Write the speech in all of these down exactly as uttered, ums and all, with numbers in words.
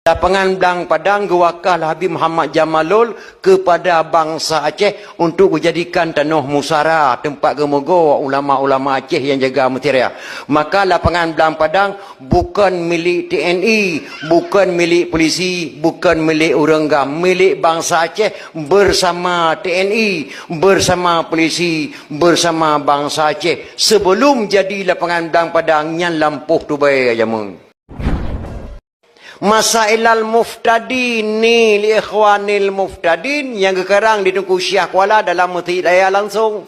Lapangan Blang Padang geuwakah lé Habib Muhammad Jamalul keupada bansa Aceh untuk geujadikan tanoh musara, teumpat geumeugoe ulama-ulama Aceh nyang jaga mutiara. Maka lapangan Blang Padang bukon milék T N I, bukon milék polisi, bukon milék ureuëng GAM, milék bansa Aceh beusama T N I, beusama polisi, beusama bansa Aceh. Seubeulom jadi lapangan Blang Padang nyan lampôh tubée jameun. Masailal Muftadin ni li ikhwanil muftadin nyang geukarang di Teungku Syiah Kuala dalam Meuseujid Raya langsong.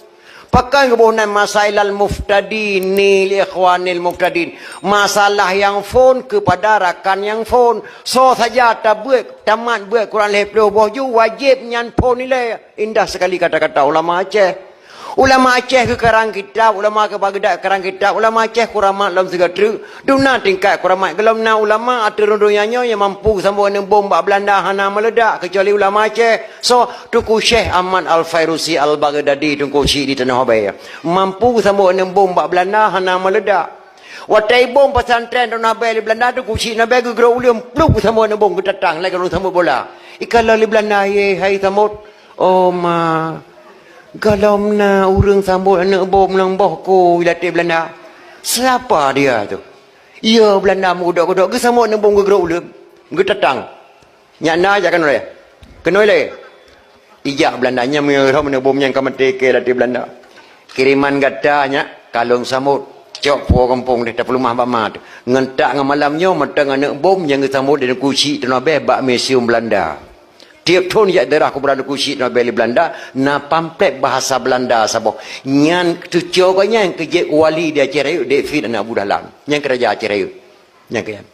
Pakon geuboh nan Masailal Muftadin ni li ikhwanil muftadin? Masalah nyang phon keupada rakan nyang phon. Soe saja tabeuet, tamat beuet Quran lhée ploh boh ju, wajéb nyan phon ilée. Indah sekali kata-kata ulama Aceh. Ulama Aceh geukarang kitab, ulama keubagedak karang kitab, ulama Aceh kuramat lom sigoe treuk. Dum na tingkat kuramat gohlom na ulama ateueh rhueng donya nyoe nyang mampu geusambot aneuk bom bak Belanda hana meuledak, keucuali ulama Aceh. Soe? Teungku Syekh Ahmad Al-Fairusi Al-Baghdadi, Teungku Chik di Tanoh Abée. Mampu geusambot aneuk bom bak Belanda hana meuledak. Watée ibom pesantren Tanoh Abée lé Belanda, Teungku Chik Tanoh Abée geugrôp u leuen, plup, geusambot aneuk bom geutatang, lagée ureuëng sambot bola. Ikalon lé Belanda, "Ye, hai sambot." "Oh ma, gohlom na ureuëng sambot aneuk bom lam boh kôi latée Belanda." "Siapa dia tu?" "Iya, Belanda meugeudok-geudok, geusambot aneuk bom geugrôp u leuen, geutatang." "Nyak na jak keunoe lé." "Keunoe lé." Ijak Belanda nyan meunyoe aneuk bom nyan ka maté kée latée Belanda. "Kiriman gata nyak ka lôn sambot. Cok puwoe gampông deh, tapeuleumah bak ma teuh." Ngon tak ngon malam nyoe mantong aneuk bom nyang geusambot lé Teungku Chik Tanoh Abée bak museum Belanda. Tieb thon jak ziarah kuburan Teungku Chik Tanoh Abée lé Belanda, na pamflet bahasa Belanda saboh. Nyan teucok gobnyan keu jeuet wali di Aceh Rayeuk, David aneuk Abu Dahlan. Nyan keu raja Aceh Rayeuk. Nyan keu nyan.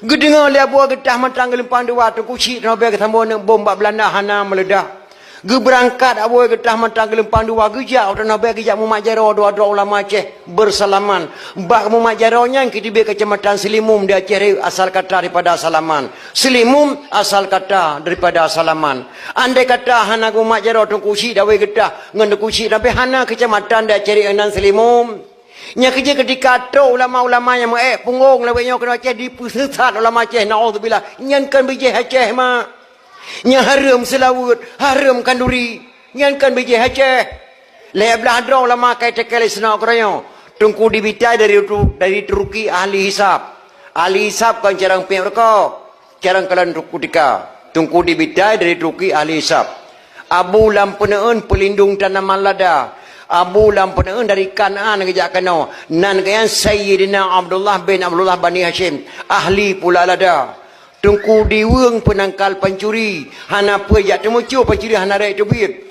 Geudeungoe lé Abu Geutah mantong geulumpang dua, Teungku Chik Tanoh Abée geusambot aneuk bom bak Belanda hana meuledak. Geubeurangkat Abu Geutah mantong geulumpang dua, geujak u Tanoh Abée, geujak mumat jaroe dua droe ulama Aceh beusalaman. Bak mumat jaroe nyan keutibée keucamatan Seulimum di Aceh Rayeuk, asal kata daripada salaman. Seulimum asal kata daripada salaman. Andai kata hana geumat jaroe Teungku Chik Abu Geutah ngon Teungku Chik Tanoh Abée, hana keucamatan di Aceh Rayeuk nan Seulimum. Nyang keujeuet keutika trok ulama-ulama nyang meu-ék punggong lawét nyoe keunoe Aceh, dipeuseusat ulama Aceh, naudzubillah. Nyan kon bijéh Aceh, mak. Nyang hareuem seulaweuet, hareuem kanduri. Nyan kon bijéh Aceh. Lhée blaih droe ulama ka itékée lé Seunok Keureunyong. Teungku Dibitai dari Tu-, dari Turki, ahli hisab. Ahli hisab kon carông piep rukok. Carông kalon Teungku Tika, Teungku Dibitai dari Turki, ahli hisab. Abu Lam Peuneuen, peulindong tanaman lada. Abu Lam Peuneuen dari Kanaan geujak keunoe. Nan geuh nyan Sayyidina Abdullah bin Abdullah Bani Hasyim, ahli pula lada. Teungku Diweueng, peunangkal pancuri. Hana peue jak teumucue pancuri, hana rhek teubiet.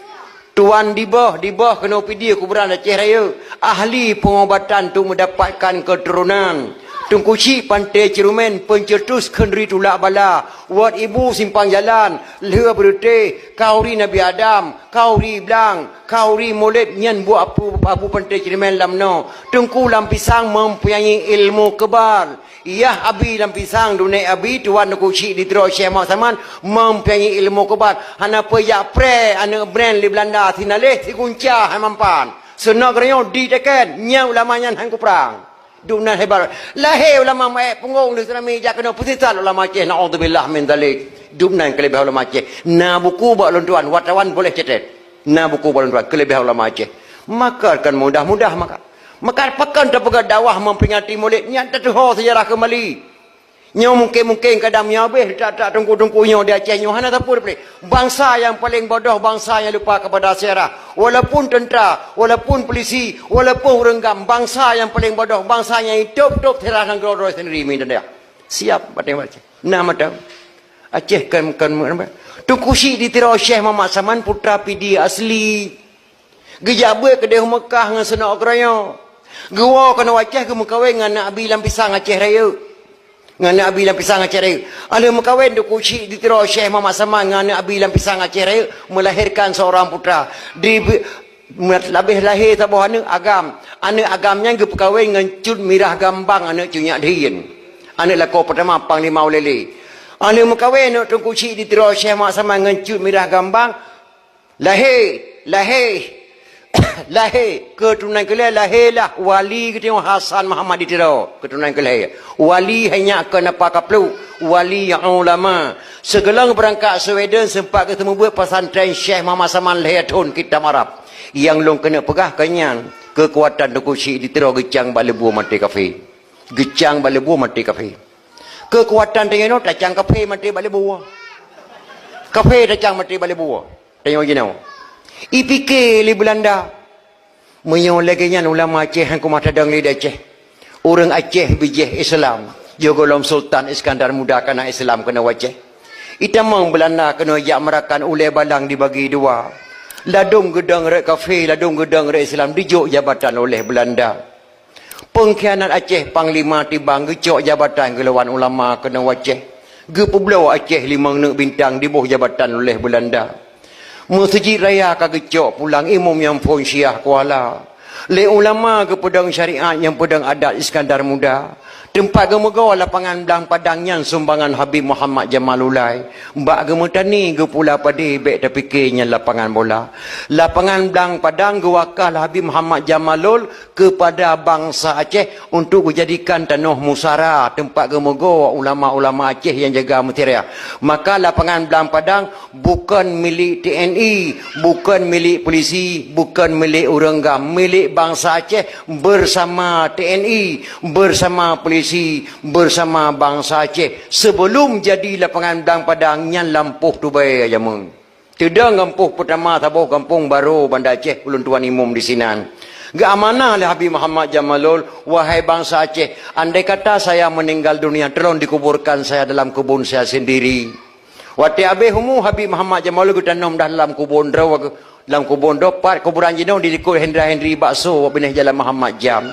Tuan Diboh, Diboh keunoe Pidie, kuburan Aceh Rayeuk, ahli peungobatan untuk meudapatkan keuturonan. Teungku Chik Panté Ceurumen, peuncetus kheun ri tulak bala, wot ibu simpang jalan, lheueh beureutéh, kauri Nabi Adam, kauri blang, kauri mulod, nyan buet Abu, Abu Panté Ceurumen lam noe. Teungku Lam Pisang mempunyai ilmu keubar. Yah Abi Lam Pisang, dunek Abi, tuan Teungku Chik di Tiro Syekh Muhammad Saman, mempunyai ilmu keubar. Hana peue jak preh aneuk bren lé Belanda, sinaléh sigunca hai mampan. Seunok Keureunyong diteken, nyan ulama nyan han kuprang. Dum nan hebat. Lahé ulama meu-ék punggong di tsunami jak keunoe, peusisat ulama Aceh, naudzubillah min dzalik. Dum nan keuleubeh ulama Aceh. Na buku bak lôn tuan, wartawan boleh catat. Na buku bak lôn tuan, keuleubeh ulama Aceh. Maka kan mudah-mudah maka. Maka pakon tapeugah dakwah memperingati Maulid, nyan tateuho sejarah keumbali. Nyoe mungken-mungken kadang meunyoe habéh that-that teungku-teungku nyoe di Aceh nyoe hana sapeue teupeuleueh. Bansa nyang paleng bodoh, bansa nyang lupa kepada sejarah. Walaupun teuntara, walaupun polisi, walaupun ureuëng GAM, bansa nyang paleng bodoh, bansa nyang itôb-tôb sejarah nanggroe droe sendiri, minta dia. Siap bateng Aceh. Nah, mata. Aceh kan, kan, Teungku Chik di Tiro Syekh Muhammad Saman, putra Pidie asli. Geujak beuet keudeh u Meukah ngon Seunok Keureunyong. Geuwoe keunoe Aceh geumeukawen ngon aneuk Abi Lam Pisang Aceh Rayeuk. Ngon aneuk Abi Lam Pisang Aceh Rayeuk. Alheuh meukawen Teungku Chik di Tiro Syekh Muhammad Saman ngon aneuk Abi Lam Pisang Aceh Rayeuk, melahirkan seorang putra. Di, labeh lahé saboh aneuk agam. Aneuk agam nyan geupeukawen ngon Cut Mirah Gambang, aneuk Cut Nyak Dhien. Aneuk lakoe peutama Panglima Ulee Lheue. Alheuh meukawen aneuk Teungku Chik di Tiro Syekh Muhammad Saman ngon Cut Mirah Gambang, lahé, lahé, lahé, keuturonan keulhèe lahé lah wali geutanyoe Hasan Muhammad di Tiro, keuturonan keulhèe. Wali hai nyak keu napa kapluk, wali ulama. Sigohlom beurangkat Sweden seumpat geuteumeubeuet pesantren Syekh Muhammad Saman lhèe thon kitab Arab. Nyang lôn keuneuk peugah keu nyan, keukuatan Teungku Chik di Tiro geucang bak leubue maté kafé. Geucang bak leubue maté kafé. Keukuatan tanyoe nyoe tacang kafé maté bak leubue. Kafé tacang maté bak leubue. Tanyoe jinoe. Ipike lé Beulanda. Meunyoe lagèe nyan ulama Aceh han keumah tadong lé di Aceh. Ureueng Aceh bijéh Islam, jiôh gohlom Sultan Iskandar Muda ka na Islam keunoe u Aceh. Itamong Beulanda keunoe jak meurakan ulèe balang dibagi dua. Ladôm geudong rot kafé, ladôm geudong rot Islam dijok jabatan oleh Beulanda. Peungkhianat Aceh, Panglima Tibang geucok jabatan geulawan ulama keunoe u Aceh. Geupeubloe Aceh limong neuk bintang diboh jabatan oleh Beulanda. Meuseujid raya ka geucok pulang imum nyang phon Syiah Kuala. Lé ulama geupeudong syariat nyang peudong adat Iskandar Muda. Teumpat geumeugoe lapangan Blang Padang nyan sumbangan Habib Muhammad Jamalulai. Bak geumeutani geupula padé bèk tapike nyan lapangan bola. Lapangan Blang Padang geuwakah lé Habib Muhammad Jamalul keupada bansa Aceh untuk geujadikan tanoh musara teumpat geumeugoe ulama-ulama Aceh nyang jaga meuseujid raya. Maka lapangan Blang Padang bukon milék T N I, bukon milék polisi, bukon milék ureueng GAM, milék bansa Aceh bersama T N I, bersama polisi, bersama bansa Aceh. Sebelum jadi lapangan Blang Padang nyan lampôh Tubai jameun. Teudong gampông peutama saboh gampông Baro Banda Aceh, ulôn tuan imum disinan. Geuamanah lé Habib Muhammad Jamalul, "Wahai bansa Aceh, andai kata saya meninggal dunia, tolong dikuburkan saya dalam kebun saya sendiri." Watèe abéh umu Habib Muhammad Jamalul geutanom dah lam kubon droe, lam kubon droe pat kuburan jinoe di likot Hendra Hendri Bakso, binéh Jalan Muhammad Jam.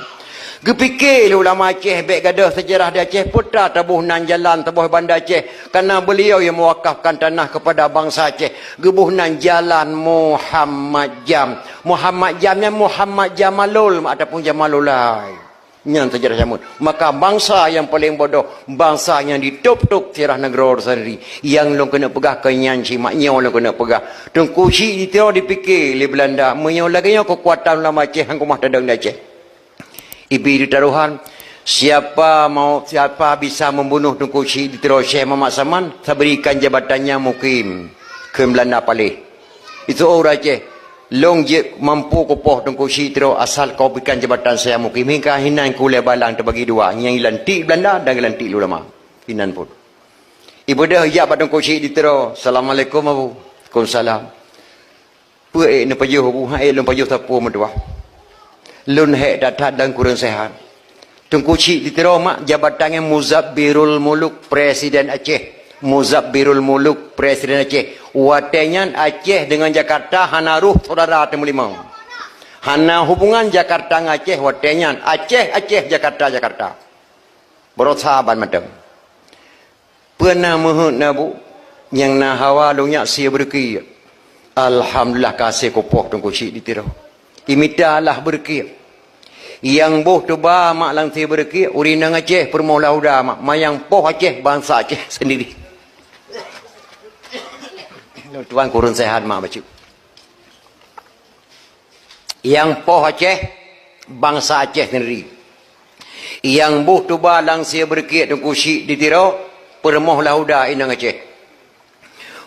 Geupike lé ulama Aceh bèk gadôh seujarah di Aceh, peue ta taboh nan jalan saboh Banda Aceh, karena beliau yang mewakafkan tanah kepada bansa Aceh, geuboh nan Jalan Muhammad Jam. Muhammad Jam nyan Muhammad Jamalul ataupun Jamalulai. Nyan seujarah jameun. Maka bansa nyang paleng bodoh, bansa nyang ditôb-tôb seujarah nanggroe sendiri. Nyang lôn keuneuk peugah keu nyan cit, mak nyoe lôn keuneuk peugah. Teungku Chik di Tiro dipike lé Beulanda, meunyoe lagèe nyoe keukuatan ulama Aceh, han keumah tadong di Aceh. Ibi di tarohan, siapa mau, siapa bisa membunuh Teungku Chik di Tiro Syekh Muhammad Saman, saya berikan jabatannya mukim. Kheun Beulanda paléh. Itu orang Aceh, "Lôn jeuet mampu kupoh Teungku Chik di Tiro asal kau berikan jabatan saya mukim." Hingga hinan kulèe balang teubagi dua, nyang geulantik Beulanda dan geulantik ulama. Hinan phon. Ibeudôh ijak bak Teungku Chik di Tiro, "Assalamualaikum, Abu." "Waalaikumsalam." "Peue ék neupajoh, Abu?" "Han ék lôn pajoh sapeue meutuah. Lôn hék that-that dan kureueng seuhat." "Teungku Chik di Tiro mak jabatan nyan Muzabbirul Muluk, Presiden Aceh." Muzabbirul Muluk, Presiden Aceh. Watèe nyan Aceh deungon Jakarta hana roh syedara teumeulimong. Hana hubungan Jakarta ngon Aceh watèe nyan. Aceh, Aceh, Jakarta, Jakarta. Baroesa ban mantong. "Peue na meuheuet na, Bu?" "Nyang na hawa lôn nyak sie beureukiek." "Alhamdulillah, ka sie kupoh Teungku Chik di Tiro." Imita lah beureukiek. Nyang boh tuba mak lam sie beureukiek, ureueng inong Aceh, peurumoh Lahuda mak, manyang poh Aceh, bansa Aceh sendiri. Tuan kureueng seuhat mak bacut. Nyang poh Aceh, bansa Aceh sendiri. Nyang boh tuba lam sie beureukiek Teungku Chik di Tiro, peurumoh Lahuda inong Aceh.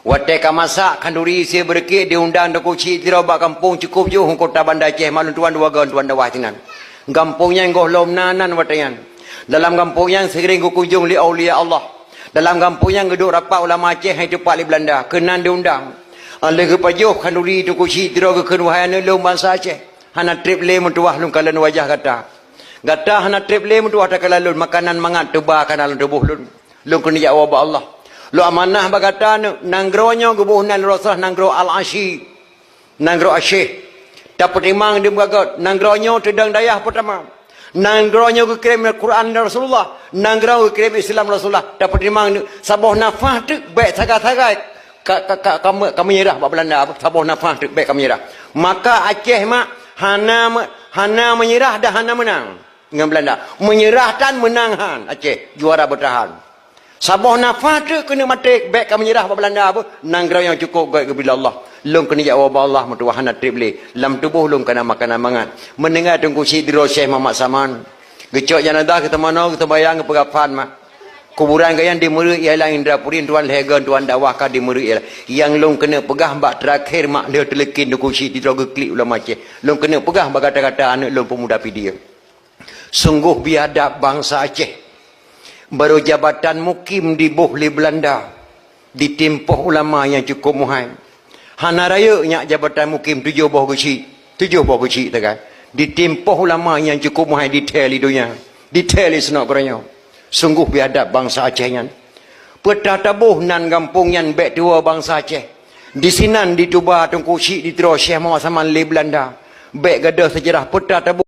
Watèe ka masak khanduri sie beureukiek diundang Teungku Chik di Tiro bak gampông cukôp jiôh ngon kota Banda Aceh, mak lôn tuan dua goe tuan dakwah sinan. Gampông nyan gohlom na nan watèe nyan. Dalam gampông nyan seuring geukunjong lé aulia Allah. Dalam gampông nyan geuduek rapat ulama Aceh nyang teupat lé Beulanda, keunan diundang. Lheueh geupajoh khanduri Teungku Chik di Tiro geukheun, "Wahai aneuk lôn bansa Aceh, hana treb lé meutuah lôn kalon wajah gata. Gata hana treb lé meutuah takalon lôn, makanan mangat tuba ka na lam tuboh lôn. Lôn keuneuk jak woe bak Allah. Lôn amanah bak gata aneuk, nanggroe nyoe geuboh nan lé Rasulullah nanggroe Al-Asyi." Nanggroe Aceh. Tapeutimang di muka göt, nanggroe nyoe teudong dayah peutama. Nanggroe nyoe geukirém Al-Quran dari Rasulullah. Nanggroe geukirém Islam Rasulullah. Tapeutimang di saboh nafah teuk bèk sagai-sagai ka, ka, ka, ka me-, ka meunyeurah bak Beulanda. Saboh nafah teuk bèk ka meunyeurah. Maka Aceh mak hana me-, hana meunyeurah dan hana meunang ngon Beulanda. Meunyeurah tan, meunang han. Aceh juara beutahan. Saboh nafah teuk keuneuk maté, bèk ka meunyeurah bak Beulanda beuh. Nanggroe nyang cukôp göt geubri lé Allah. Lôn keuneuk jak woe bak Allah meutuah hana treb lé. Lam tuboh lôn ka na makanan mangat. Meuninggai Teungku Chik di Tiro Syekh Muhammad Saman. Geucok janazah geuteumanoe, geuteumbayang, geupeugah phan mak. Kuburan gobnyan di Meureue ialah Indrapuri, tuan lhèe gon tuan dakwah ka di Meureue ialah. Nyang lôn keuneuk peugah bak teurakhé mak lheueh teuleukin Teungku Chik di droe geuklik ulama Aceh. Lôn keuneuk peugah bak gata-gata aneuk lôn peumuda P D I. Sungguh biadab bansa Aceh. Barô jabatan mukim diboh lé Beulanda, ditimpôh ulama nyang cukup muhai. Hana rayeuk nyak jabatan mukim tujoh boh geuchik, tujoh boh geuchik tagai. Ditimpôh ulama nyang cukup muhai dithèe lé donya, dithèe lé seunok geuranyoe. Sungguh biadab bansa Aceh nyan. Peue taboh nan gampông nyan bèk tuwoe bansa Aceh. Disinan dituba Teungku Chik di droe Syekh Muhammad Saman lé Beulanda. Bèk gadôh seujarah peue taboh